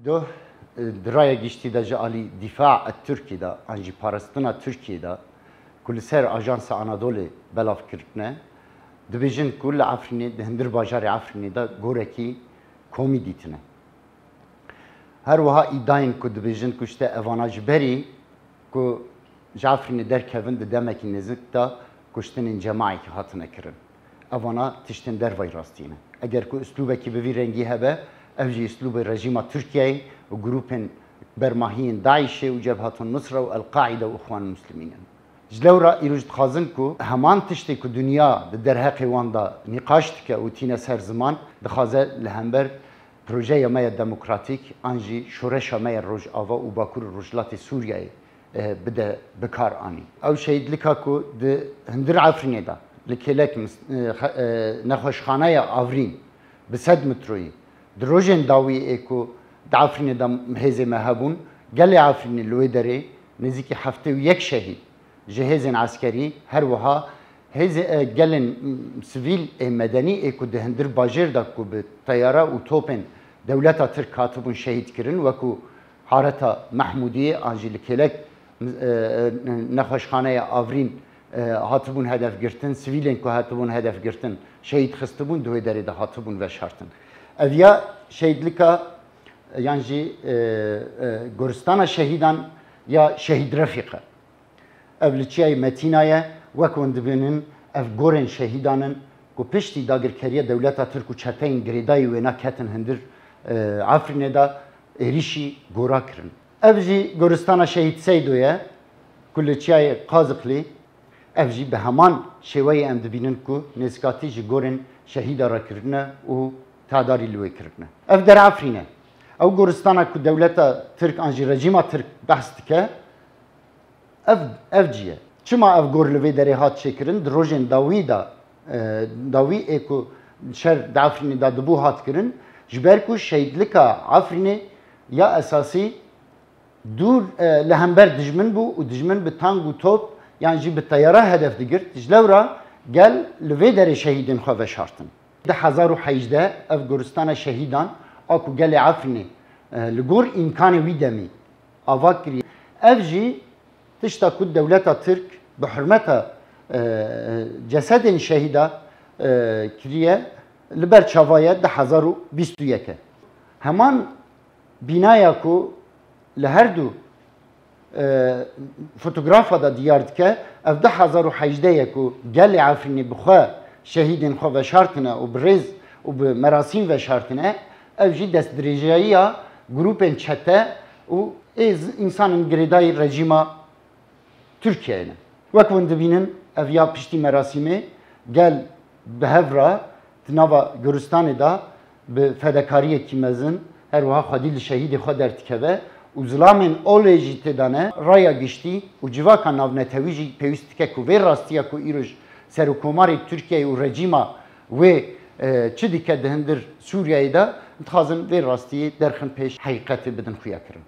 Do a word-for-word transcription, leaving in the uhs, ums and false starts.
Doh, e, di raya giştî de ji alî dîfa et Tirkî de, an jî parastina Tirkiyê de, ku li ser Ajansa Anadolê belav kirtine, dibêjin ku li Efrînê, di hundir bajarê Efrînê de gorekî komî dîtine. Her wiha îdayên ku dibêjin ku işte evana ji berî ku ji Efrînê derkevin di demekî nêzik de kuştinên cemaekî hatine kirin. Evana tiştên dervayî rastî ne. Eger ku uslûbekî bi vî rengî hebe, ev jî uslûbê rejîma Tirkiyeyê û grûpên bermahiyên DAIŞê û Cebhatun Nusra û El-Qaîde û Îxwan Muslimîn in. Ji lewra îroj dixwazin ku heman tiştê ku dinya di derheqê wan de nîqaş dike û tîne ser ziman, dixwaze li hember projeya me ya demokratîk an jî şoreşa me ya Rojava û Bakur û Rojhilatê Sûriyeyê, e, bide bikaranîn. Ew şehîdlika ku di hundir Efrînê de li kêlek mis-, e, xe-, e, nexweşxaneya Avrîn bi sed metroyî di rojên dawî ê ku di Efrînê de hêzê me hebûn, gelê Efrînê li wê derê nêzîkî heftê û yek şehîd ji hêzên eskerî, her wiha hêzê, e, gelên, m, sivîl ê medenî ê ku di hundir bajêr de ku bi teyare û topên dewleta Tirk hatibûn şehîd kirin, wekû Hareta Mehmûdiyê an jî li kêlek, e, e, nexweşxaneya Avrîn, e, hatibûn hedef girtin, sivîlên ku hatibûn hedef girtin, şehîd xistibûn, di wê derê de hatibûn veşartin. Ev ya şehîdlika, e, yan jî, e, e, goristana şehîdan ya Şehîd Refîq e. Ev li çiyayê Metîna ye, wek hûn dibînin, ev gorên şehîdan in ku piştî dagirkeriya dewleta Tirk û çeteyên girêdayî wêna ketin hundir, e, Efrînê de êrîşî gora kirin. Ev jî goristana Şehîd Seydo ye ku li çiyayê Qazixlî, ev jî bi heman şêweyê em dibînin ku nêzikatî ji gorên şehîda re kirine û tadarî li wê kirine. Ev der Efrîn e. Ew goristana ku dewleta Tirk an jî rejîma Tirk behs dike, Ev, ev cî ye. Çima ev gor li vê derê hat çêkirin? Di rojên dawî de, e, dawî ê ku şer di Efrînê de dibû hat kirin, ji ber ku şehîdlika Efrînê ya esasî dûr, e, li hember dijmin bû û dijmin bi tank û top yan jî bi teyara hedef digirt. Ji lewra gel li vê derê şehîdên xwe veşartin. Du hezar û hejdeh ev goristana şehîdan a ku gelê Efrînê, e, li gor îmkanê wî demî ava kiriye. Ev jî tişta ku dewleta Tirk bi hurmeta, e, cesedên şehîda, e, kiriye, li ber çava ye du hezar û bîst û yek e. Heman bînaya ku li her du, e, fotografa de diyar dike, ev du hezar û hejdeh ye ku gelê Efrînê bi xwe şehîdên xwe veşartine û bi rêz û bi merasîm veşartine, ev jî destdirêjayiya grûpên çete û ê z-, însanên girêdayî rejîma Tirkiyeyê ne. Wek hûn dibînin, ev ya piştî merasîmê gel bi hev re di nava goristanê de bi fedekariyekî mezin, her wiha xwedî li şehîdê xwe derdikeve û zilamên olê jî tê de ne. Raya giştî û civaka navnetewî jî pêwîst dike ku vê rastiya ku îroj Serokkomarê Tirkiyeyê û rejîma wê, e, çi dike di hundir Sûriyeyê de, dixwazin vê rastiyê derxin pêş, heqîqetê bidin xuyakirin.